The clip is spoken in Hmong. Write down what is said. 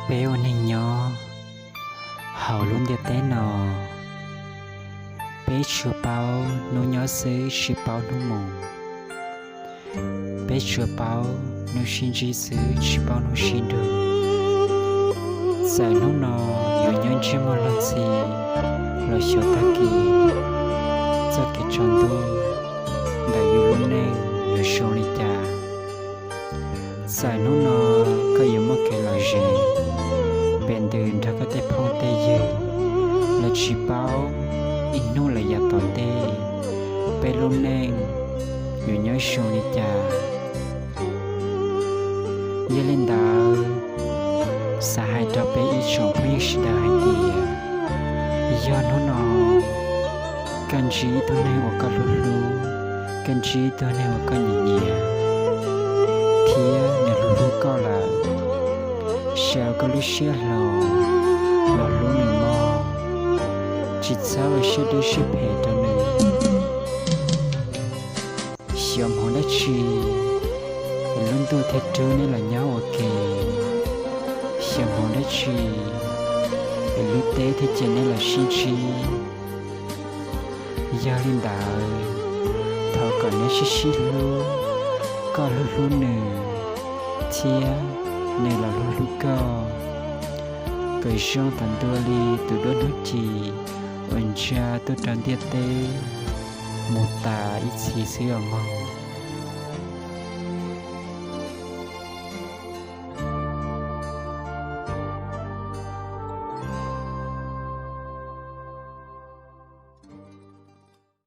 Peb ua neeg nyob hauv lub ntiaj teb no, peb tsuas paub hnub nyob xwb tsis paub hnub mus. Peb tsuas paub hnub sib ntsib xwb tsis paub hnub sib nrug. Txawm hnub no yuav nyob ntsiag muaj luag ntxhi los xyov tag kis txoj kev tsaus ntuj ntawm yus lub neej yuav zoo li cas. Txawm hnub no koj yuav muaj kev lom zem pem ntws nrog koj tej phooj tej ywg, los tsis paub ib hnub lawm yav tom ntej peb lub neej yuav nyob zoo li cas. Yog li ntawd, xav hais rau peb ib tsoom phooj ywg sawv daws hais tias, yog hnub no koj ntsib ib tug neeg uas koj hlub hlub, koj ntsib ib tug neeg uas koj nyiam nyiam, thiab nws hlub hlub koj lawm, sawv koj lub siab hlo los hlub nws mog, tsis txhob ua siab dub siab phem rau nws. Xyov hmoov dab tsi es lub ntuj thiaj rub neb los nyob ua ke, xyov hmoov dab tsi es lub teb thiaj cia neb los sib ntsib. Yog li ntawd, thov kom neb sib sib hlub, koj hlub hlub nws, thiab nws los hlub hlub koj, kom zoo tas ntua li tus duab hnub ci uas ntsa tuaj rau ntiaj teb mus tas ib txhis xwb os mog.